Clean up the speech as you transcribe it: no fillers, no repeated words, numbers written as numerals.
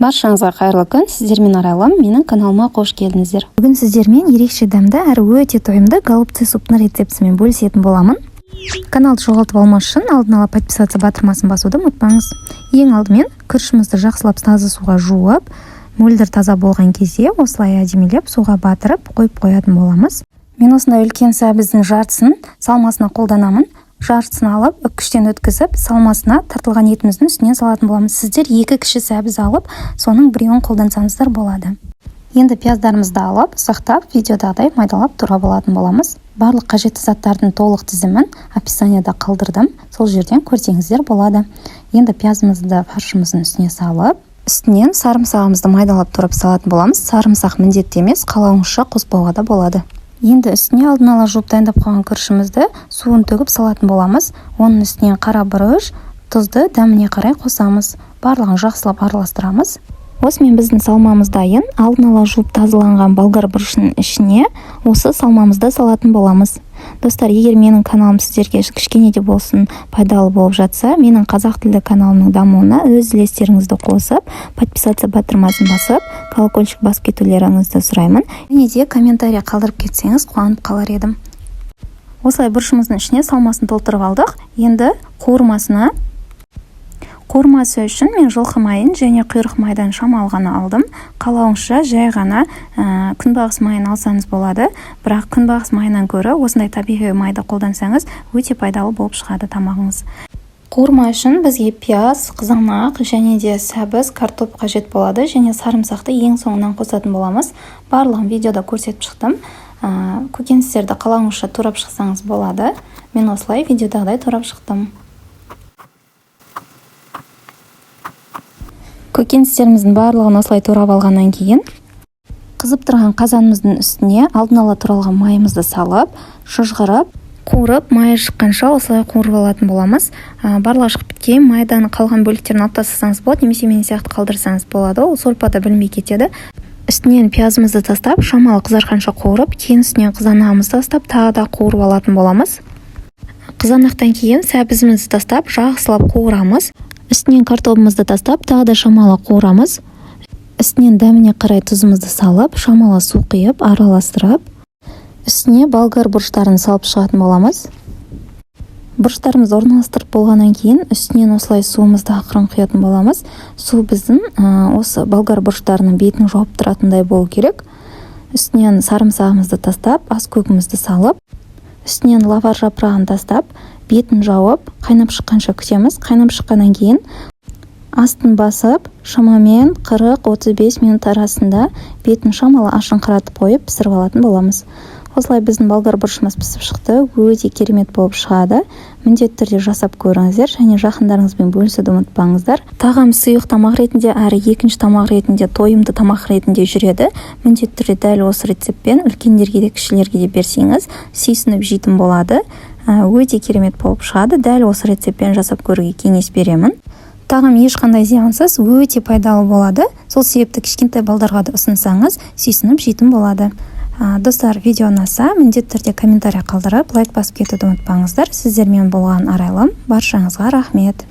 Баршаңызға қайырлы күн! Сіздермен Арайлым. Менің каналыма қош келдіңіздер! Бүгін сіздермен ерекше дәмді әрі өте тойымды голубцы суптың рецептісімен бөлісетін боламын. Каналды жоғалтып алмас үшін алдын ала подписаться батырмасын басуды ұмытпаңыз. Ең алдымен күрішімізді жақсылап таза суға жуып, мөлдір таза болған кезде осылай әдемілеп суға батырып қойып қоятын боламыз. Мен осындай үлкен сәбіздің жартысын салмасына қолданамын. Жартысын алып, үккіштен өткізіп, салмасына тартылған етіміздің үстінен салатын боламыз. Сіздер екі кіші сәбіз алып, соның біреуін қолдансаңыздар болады. Енді пияздарымызды алып, ұсақтап, видеодағыдай майдалап турап алатын боламыз. Барлық қажетті заттардың толық тізімін описанияда қалдырдым, сол жерден көрсеңіздер болады. Енді пиязымызды фаршымыздың үстіне салып, үстінен сарымсағымызды майдалап турап салатын боламыз. Сарымсақ міндетті емес, қалауыңызша қоспауға да болады. Енді үстіне алдын ала жуып дайындап қойған күрішімізді суын төгіп салатын боламыз. Оның үстінен қара бұрыш, тұзды дәміне қарай қосамыз. Барлығын жақсылап араластырамыз. Осымен біздің салмамыз дайын. Алдын ала жуып тазаланған болгар бұрышының ішіне осы салмамызды салатын боламыз. Достар, егер менің каналым сіздерге кішкене де болсын пайдалы болып жатса, менің қазақ тілді каналымның дамуына өз үлестеріңізді қосып, подписаться батырмасын басып, колокольчик басып кетулеріңізді сұраймын. Және де комментарий қалдырып кетсеңіз, қуанып қалар едім. Осылай бұрышымыздың ішіне салмасын толтырып алдық. Енді қуырмасына. Қуырмасы үшін мен жылқы майын және құйрық майдан шамалы ғана алдым. Қалауыңызша жай ғана күнбағыс майын алсаңыз болады, бірақ күнбағыс майынан гөрі осындай табиғи майды қолдансаңыз, өте пайдалы болып шығады тамағыңыз. Қуырма үшін бізге пияз, қызанақ және де сәбіз, картоп қажет болады және сарымсақты ең соңынан қосатын боламыз. Барлығын видеода көрсетіп шықтым. Көкөністерді қалауыңызша турап шықсаңыз болады. Мен осылай видеодағыдай турап шықтым. Көкөністеріміздің барлығын осылай турап алғаннан кейін, қызып тұрған қазанымыздың үстіне алдын ала туралған майымызды салып, шыжғырып, қуырып, майы шыққанша осылай қуырып алатын боламыз. Барлығы шығып біткен майдан қалған бөліктерін алып тастасаңыз болады немесе мен сияқты қалдырсаңыз болады, ол сорпада білінбей кетеді. Үстінен пиязымызды тастап, шамалы қызарғанша қуырып, кейін үстінен қызанағымызды тастап, тағы да қуырып алатын боламыз. Қызанақтан кейін сәбізімізді тастап, жақсылап қуырамыз. Үстінен картобымызды тастап, тағы да шамалы қуырамыз. Үстінен дәміне қарай тұзымызды салып, шамалы су құйып, араластырып, үстіне болгар бұрыштарын салып шығатын боламыз. Бұрыштарымызды орналастырып болғаннан кейін, үстінен осылай суымызды ақырын құятын боламыз. Су біздің осы болгар бұрыштарының бетін жауып тұратындай болу керек. Үстінен сарымсағымызды тастап, ас көгімізді салып, үстінен лавр жапырағын тастап, бетін жауып, қайнап шыққанша күтеміз. Қайнап шыққаннан кейін астын басып, шамамен 40-35 минут арасында бетін шамалы ашыңқыратып қойып, пісіріп алатын боламыз. Осылай біздің болгар бұрышымыз пісіп шықты. Өте керемет болып шығады. Міндетті түрде жасап көріңіздер және жақындарыңызбен бөлісуді ұмытпаңыздар. Тағам сұйық тамақ ретінде әрі екінші тамақ ретінде, тойымды тамақ ретінде жүреді. Міндетті түрде дәл осы рецептпен үлкендерге де, кішілерге де берсеңіз, сүйсініп жейтін болады. Өте керемет болып шығады. Дәл осы рецептпен жасап көруге кеңес беремін. Тағам ешқандай зиянсыз, өте пайдалы болады. Сол себепті кішкентай балдарға да ұсынсаңыз, сүйсініп жейтін болады. Достар, видео ұнаса, міндетті түрде комментарий қалдырып, лайк басып кетуді ұмытпаңыздар. Сіздермен болған Арайлым. Баршаңызға рахмет!